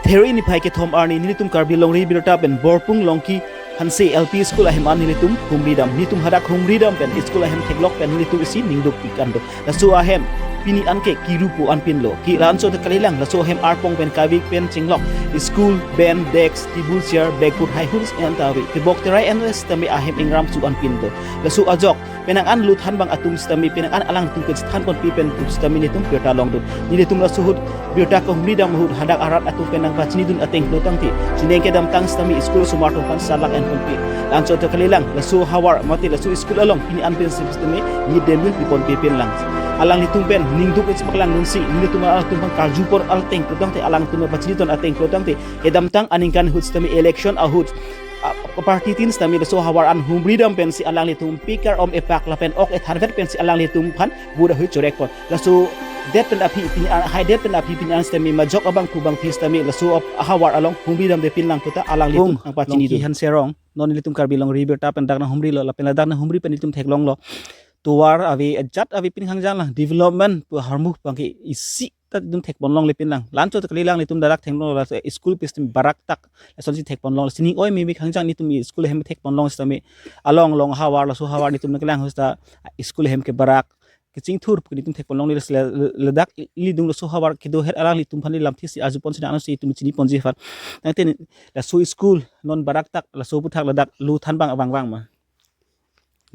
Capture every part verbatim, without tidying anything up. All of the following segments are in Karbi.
Theri niphai kethom arni nelitum Karbi Longri Birta pen Borpung Longki Hanse L P School ahem an nelitum humri dam. Nelitum hadak humri dam pen school ahem theklok pen nelitum isi ningduk ik an do. Laso ahem pini anke kiru pu anpin lo. Ke la-anchot kalilang, laso ahem arpong pen kavik pen chinglok. School, bench, desk, table, chair, blackboard, hai hun si an ta ave. Kebok terai an sitame ahem ingram su anpin do. Laso ajok penang an luthan abang atum sitame, penang an alangtum kechethan ponpi pen atum sitame nelitum birta longdun. Nelitum laso ahut birta kehumri dam ahut hadak arat atum pen nangpachinidun ateng lo tangte, chuning kedamtang sitame school osomar atum aphan salak en ponpi. La-anchot kalilang, laso ahavar mate laso school along pini an pen sitame mid day meal pi ponpi pinlang. Alanglitum pen ningduk isi paklangdunsi, nelitum alanglitum aphan karju pon ateng lo tangte, alangtum pachinidun ateng lo tangte, kedamtang aningkan ahut sitame election ahut, a, party tin sitame laso ahavar an humri dam pensi alanglitum pikar om epak lapen ok ethanvet pensi alanglitum aphan vote ahut chorek pon. Laso det pen aphi pini an, hai det pen aphi pini an sitame majok abang pu abang phi sitame laso ap-, ahavar along humri damde pinlang puta alanglitum Bung, nangpachinidun. Longki Hanse arong, non nelitum Karbi Longri Birta pen dak nanghumri lo, lapen ladak nanghumri pen nelitum theklong lo. Tovar ave, ajat ave pin khangjang lang, development pu ahormu abangke isi ta nelitum thek pon longle pinlang. La-anchot kalilang, nelitum ladak theklong lo, laso school pen sitame barak tak lasonsi thek pon long. Sining oi mimi khangjang nelitum school ahem thek pon long sitame along along ahavar, laso ahavar nelitum nangkelang ahut ta school ahem ke barak kechingthur pu nelitum thek pon longle. Lasi la-, ladak ili dung laso ahavar kedo het alanglitum aphan lamthe si arju ponsi nang si itum chini ponji aphan. Tangte laso school non barak tak laso aphuthak ladak luthan abang abang abang ma?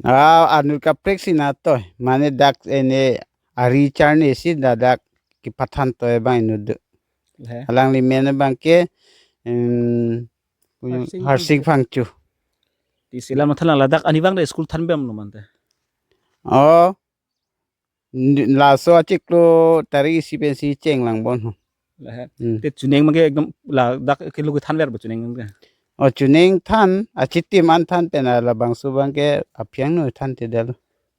Ah, anut kaprek si na to. Mane dak ene ari charne si ladak kepathan to abang inut do. He. Alangli men abangke, em, Harsing Harsing Phangcho. Phangcho. Tisi lam mathalang ladak ani abang da school than bem lo mante. Oh. Ni-, laso achiklo tarik isi pensi chenglang bon ho. Lahe. Hmm. Te chuning abangke ekdom ladak ke lo kethan ver ba chuning abangke? Oh, chuning than, achitim an than pen labangso abangke aphiang no than te dal.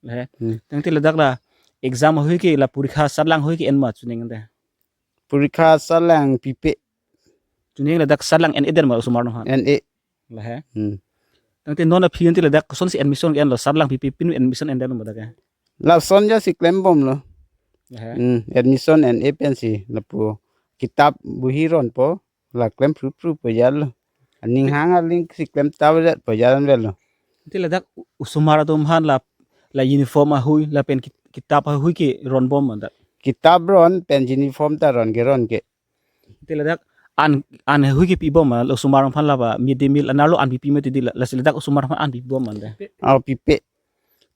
Lahe. Hmm. Tangte ladak la exam ahui ke, la porikha sarlang ahui ke en ma chuning ante? Porikha sarlang pipe. Chuning ladak sarlang en-e der ma osomar atum aphan? En-e. Lahe. Hmm. Tangte non aphi ante ladak kosonsi admission ke en lo, sarlang pipe pin admission en der lo ma dak ke? Lason ja si klem bom lo. Lahe. Hmm, admission en-e pensi lapu kitab buhi ron po, la klem phru phru po ja lo. Aning hang aling si klem ta vet po ja lo. Ante ladak osomar atum aphan la, la uniform ahui lapen ki-, kitab ahui ke ron bom ma dak? Kitab ron pen uniform ta ron ke ron ke. Te ladak an, an ahui ke pi bom ma, osomar aphan la ba mid day meal anerlo an pipi mati di la, lasi ladak osomar aphan an pi bom ma da? Oh, pipe.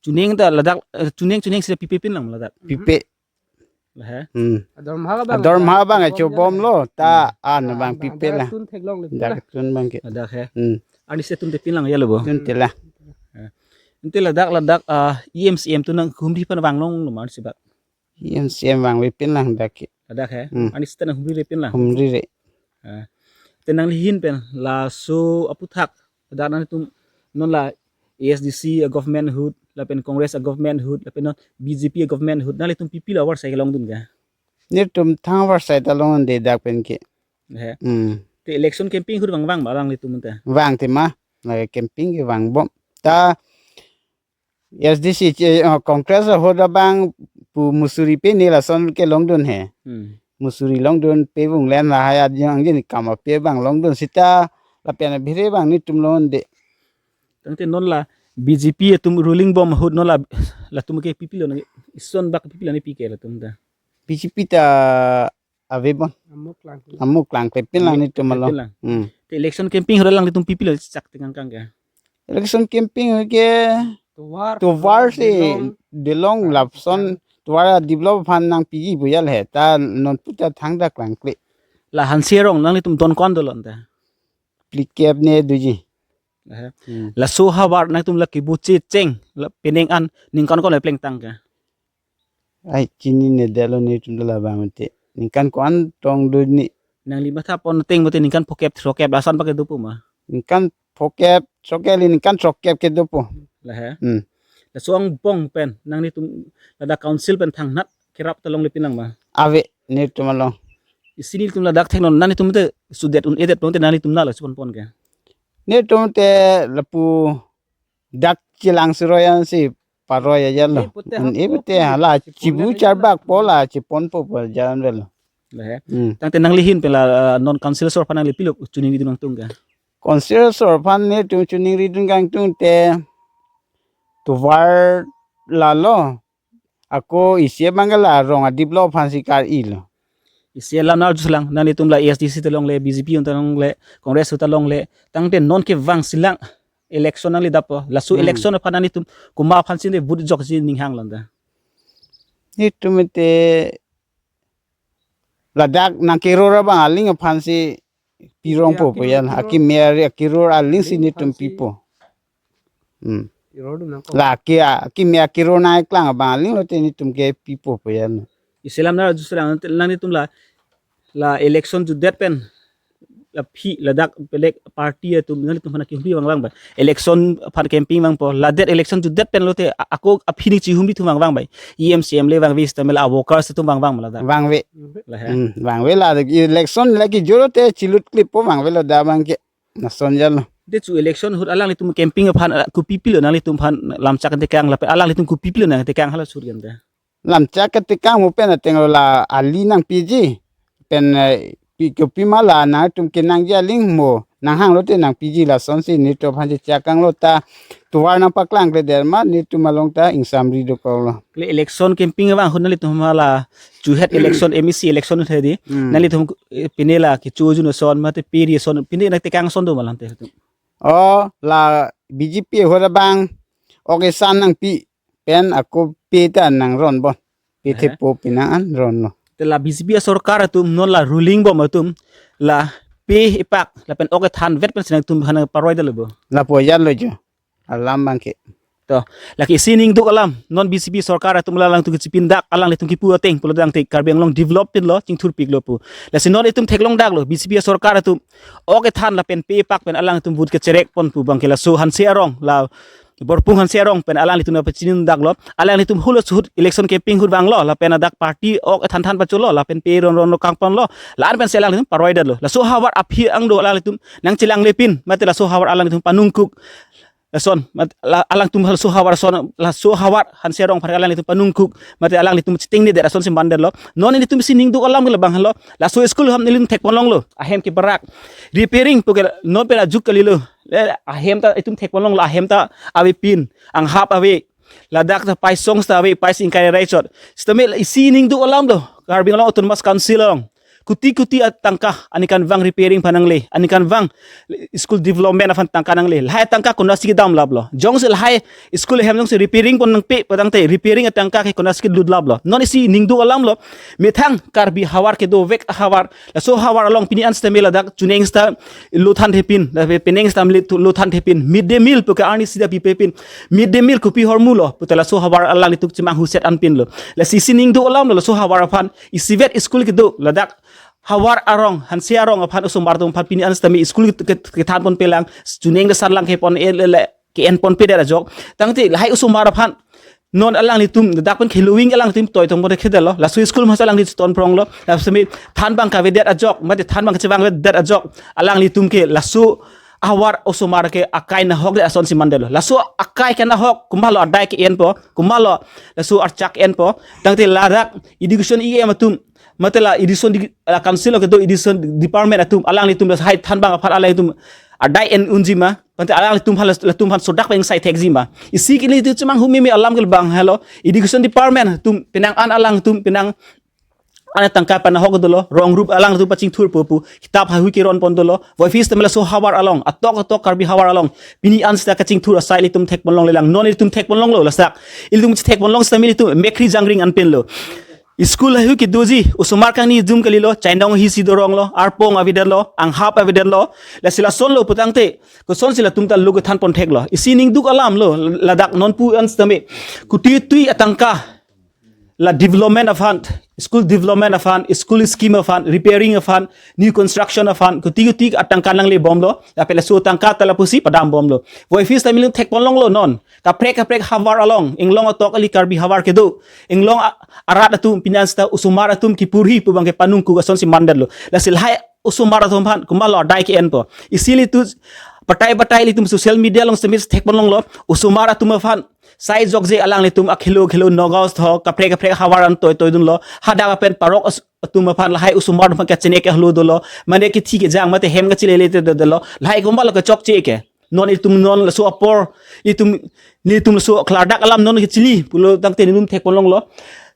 Chuning ta ladak, eh, chuning chuning sida pipe pinlang ladak? Pipe. Lahe. Hmm. Adormaha abang, adormaha abang acho bom lo, ta an abang pipe la. Dak tun theklong le. Dak tun abangke. Ladak he. Hmm. Ani si tun te pinlang ya lo bo. Tun te la. Eh. Ante ladak ladak, ah, E M C M atum nanghumri aphan vang long lo ma si bak? E M C M vangve pinlang dak ke. Ladak he? Hmm. Ani sita nanghumri le pinlang? Humri le. Ah. Te nangli ahin pen laso aphuthak, ladak nangtum non la A S D C a-government ahut, lapen Congress a-government ahut, lapen non B J P a-government ahut, nanglitum pi pi la avarsai kelongdun ke? Nelitum thang avarsai ta longde dak pen ke. He. Hmm. Te election campaign ahut vang vang ma alanglitum ante? Vang te ma, la campaign ke vang bom. Ta S D C che, oh, Congress ahut abang pu musuri pe ne lason kelongdun he. Hmm. Musuri longdun pe vung len lahai ajang jin kam ape abang longdun sita lapen abire abang nelitum longde. Tangte non la B J P atum ruling bom ahut non la, latum ke pi pi lo nang ison bak pi pi lo ne pi ke latum ta? B J P ta ave bon. Amuk lang. Amuk lang pe pinlang nelitum along. Pinlang. Hmm. Te election campaign ahut alanglitum pi pi lo chak tengang kang ke? Election campaign ke tovar, tovar si delong, delong lapson tovar develop aphan nangpiji pu ja le ta non puta thangdak lang kle. La Hanse arong nanglitum don ko-an dolo ante? Phlikep ne doji. Lahe. Hmm. Laso ahavar nangtum la kibu checheng la penang an ningkan ko-an le plengtang ke? Ai, chinine det lo nelitum labang mate. Ningkan ko-an tong do ni. Nangli matha pon ateng mate ningkan phokep throkep lason pa kedo po ma? Ningkan phokep, throkep li ningkan throkep kedo po. Lahe. Hmm. Laso angbong pen nanglitum ladak council pen thangnat kerap ta longle pinlang ma? Ave, nelitum along. Isi nelitum ladak theknon nanglitum te sudet un-edet pon te nanglitum na la chupon pon ke? Nelitum te lapu dak chelang suroi ansi paroi aja lo. Ipu te un hap ipu te po, hala chipu chipu charbak po la chipon po po jalan velo. He. Hmm. Tangte nangli ahin pen la, uh, non council asor aphan nangli pilo choningridun nangtung ke? Council asor aphan netum choningridun kangtung te tovar lalo. Ako isi abang ke la Rong Adip lo aphansi kar-ilo. Isi alam nang arjuselang, nanglitum la A S D C ta longle, B J P ta longle, Congress ta longle, tangte non kevang silang election nangli dappo. Laso Hmm. election aphan nanglitum komat aphansi ne vote jokji ning hang landa? Netum te ladak nangkeror abang aling aphansi pirongpo Akimi pu ya. Akiror. Akimi akiror alingsi Aling netum aphansi pipo. Hmm. Kiror dum nangkok. La aki, akimi akiror nangkeklang abang aling lote netum ke pipo pu ya. Isi alam nang arjuselang, nanglitum la, la election jutdet pen la aphi ladak belek party atum nanglitum aphan kihumri vangvang bai? Election aphan campaign vangpo, ladet election jutdet pen lote a-, ako aphi ni chihumri atum vangvang bai? E M, C M le vangve, sitame la workers atum vangvang ma ladak? Vangve. La he. Hmm, vangve la election lagi joro te chilut klippo vangve lo da abang ke. Lason jalo. Te chu election ahut alanglitum campaign aphan, uh, kopi pilo nanglitum aphan lamchak tekang lapen alanglitum kopi pilo nangtekang hala sur gente? Lamchak ketekang mo pen ateng lo la ali nangpiji. Pen, eh, pi kopima la nangtum kenangji aling mo nanghang lote nangpiji, lasonsi netum aphan chechak kanglo ta tovar nangpaklangkledet ma netum along ta ingsamri dokoklo. Le election campaign abang ahut nanglitum hala chuhet election, M A C election ahut hedi. Hmm. Nanglitum, eh, pine la kecho jun ason mate peri ason pine nangtekang ason do ma lante tum? Oh, la B J P ahut abang ok esan nangpi pen ako pe ta nangron bon. Pe Eh. thepo penang an ronlo. Te la B J P asorkar atum non la ruling bom atum la pe epak lapen ok ethanvet pensi nangtum aphan paroidetlo bo? Lapu ajan lo jo. Alam abang ke. To, lake isi ningduk alam, non B J P sorkar atum la alangtum kechipindak, alanglitum kipu ateng pulo tangte Karbi Anglong develop pinlo, chingthurpiklo pu. Lasi non itum theklongdaklo, B J P sorkar atum ok ethan lapen pe epak pen alangtum vote kecherek pon pu abang ke laso Hanse arong, la Borpung Hanse arong pen alanglitum nangpachinidaklo. Alanglitum halaso ahut election campaign ahut vanglo, lapen ladak party ok ethan than pacholo, lapen pe ron ron lo kangponlo. La-an pensi alanglitum paroidetlo. Laso havar aphi angdo alanglitum nangchelanglepin, mate laso havar alanglitum panungkuk. Lason, mat-, la-, alangtum halaso havar ason, laso havar Hanse arong aphan alanglitum panungkuk, mate alanglitum chitengnedet asonsi mandetlo. Non ilitum isi ningduk alam ke labang helo. Laso school ham nelitum thekponlonglo. Ahem ke barak. Repairing pu ke non pen ajuk kalilo. Le ahem ta itum thekponlonglo, ahem ta avepin. Anghap ave. Ladak ta paisong ta ave, pais ingkai rai chot. Sitame isi ningduk alamlo. Karbi Anglong Autonomous Council along kuti kuti atangka aningkanvang repairing aphan nangle, aningkanvang school development aphan tangka nangle. Lahai tangka konatsi kedam laplo? Jongsi lahai school ahem jongsi repairing pon nangpe pu tangte repairing atangka ke konatsi kelut laplo? Non isi ningduk alamlo. Methang Karbi havar kedo vek havar, laso havar along pini an sitame ladak chuneng sita lo thanthepin, lapen penang sita mili lo thanthepin, mid day meal pu ke arnisi ta pipepin, mid day meal kopi ahormulo pute laso havar alanglitum chemanghuset anpinlo. Lasi isi ningduk alamlo, laso havar aphan isivet school kedo ladak havar arong, Hanse arong aphan osomar atum aphan pini an sitame school ke-, ke-, kethanponpelang, chuneng kesarlang kepon ele ele ke-enponpedet ajok. Tangte lahai osomar aphan non alanglitum dak pen khilowing alanglitum toitong pon kedetlo. Laso school masa alanglitum tonpronglo. Laso me thanbang kavedet ajok, mate thanbang kachevangvedet ajok, alanglitum ke laso havar osomar ke akai nahokdet asonsi mandetlo. Laso akai ke nahok, komatlo adai ke-enpo, komatlo laso archak enpo. Tangte ladak education E M atum, mate la education di-, la council kedo education department atum, alanglitum lahai thanbang aphan alanglitum adai en unji ma, mate alanglitum aphan, latum aphan sodak pen sai thekji ma. Isi ke ilitum chemanghu meme alam ke labang helo. Education department atum penang an alangtum penang an tangka panahok dolo, rong rup alangtum pachingthurpo pu, kitap hahui keronpon dolo, voiphis tamela laso havar along, atok atok Karbi havar along pini an sita kachingthur asai ilitum thekponlonglelang, non ilitum thekponlonglo lasak. Ilitum thekponlong sitame ilitum mekhri jangring anpinlo. School hahui kedoji, osomar kangni jum kalilo, chainong hisi doronglo, arpong avedetlo, anghap avedetlo, lasi lasonlo pu tangte kosonsi latum ta lo kethanpon theklo? Isi ningduk alamlo, ladak non pu an sitame kuti tui atangka la development aphan, school development aphan, school scheme aphan, repairing aphan, new construction aphan kuti kuti atangka nanglebomlo, lapen laso tangka ta lapusi padambomlo. Voiphis tamilin thekponlonglo non. Kaprek kaprek havar along, inglong atok ali Karbi havar kedo, inglong a-, arat atum pini an sita osomar atum kipurhi pu abang ke panungkuk asonsi mandetlo. Lasi lahai osomar atum aphan komatlo adai ke-enpo? Isi ilitum Batai batai ilitum social media along sitame thekpon longlo, osomar atum aphan sai jokje alanglitum akhelo khelo Nagaon tho kaprek kaprek havar an toi toi dunlo, hadak pen parok as- atum aphan lahai osomar atum aphan kachene ke halo dolo, mane kithi kejang mate hem kachilele te dolo, lahai komat lo kechokche ke. Non ilitum non laso apor, ilitum, ilitum laso klardak alam non kechili pulo tangte ilitum thekpon longlo.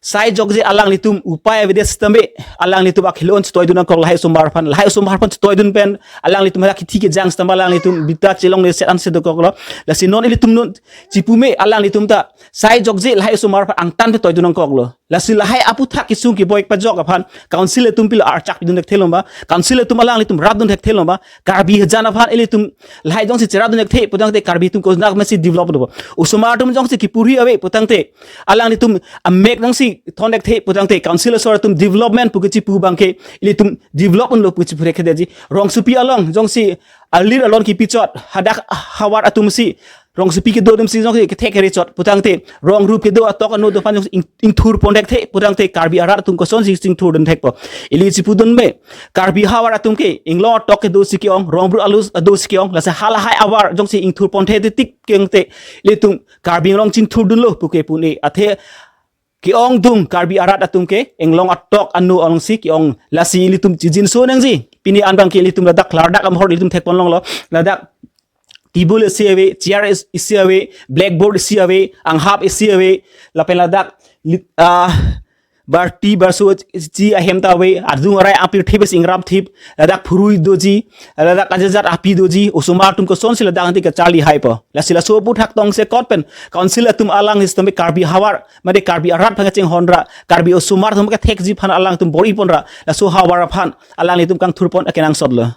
Sai jokje alanglitum upai avedet sitame alanglitum akhelo an chetoidun nangkok lahai osomar aphan, lahai osomar aphan chetoidun pen alanglitum hadak kithi kejang sitame alanglitum bita chelong le set an se dokoklo. Lasi non ilitum non chipume alanglitum ta sai jokje lahai osomar aphan angtan petoidun nangkoklo. Lasi lahai aputhak kesung keboi pajok aphan council atum pilo archak pidun thekthe lomba, council atum alanglitum rat dun thekthe lomba, Karbi hajan aphan ilitum lahai jongsi cherat dun thekthe putangte Karbi atum konak masi develop dopo. Osomar atum jongsi kipuri ave putangte, alanglitum amek jongsi thon thekthe putangte council asor atum development pu kechipu abangke ilitum develop unlo pu chipu thektheji. Rongsopi along jongsi alir alon kipichot hadak havar atum si, rongsopi kedo atum si jongsi kethek kere chot putangte rong rup kedo atok ano do aphan jongsi ing- ingthur pon thekthe putangte Karbi arat atum kosonsi ingthur dun thekpo. Ili chipudun me, Karbi havar atum ke inglong atok kedo si ke-ong, rong bru alus ado si ke-ong, lasi halahai avar jongsi ingthur pon thekthe tik kengte ilitum Karbi Anglong chingthur dunlo puke pune. Athe ke-ongdung Karbi arat atum ke inglong atok ano alongsi ke-ong, lasi ilitum chijinso nangji. Pini an abangke ilitum ladak klardak amahor ilitum thekpon longlo, ladak table isi ave, chair is- isi ave, blackboard isi ave, anghap isi ave, lapen ladak lit- ah, barti barso chi ahem ta ave, adung arai apirthip isi ingrapthip, ladak phurui doji, ladak ajajat api doji, osomar atum kosonsi ladak anti kacharli haipo. Lasi laso aputhak tongsekot pen council atum alang sitame Karbi havar mate Karbi arat aphan kachinghon ra, Karbi osomar atum kethekji aphan alangtum bor-i pon ra, laso havar aphan alanglitum kangthur pon akenangsot lo.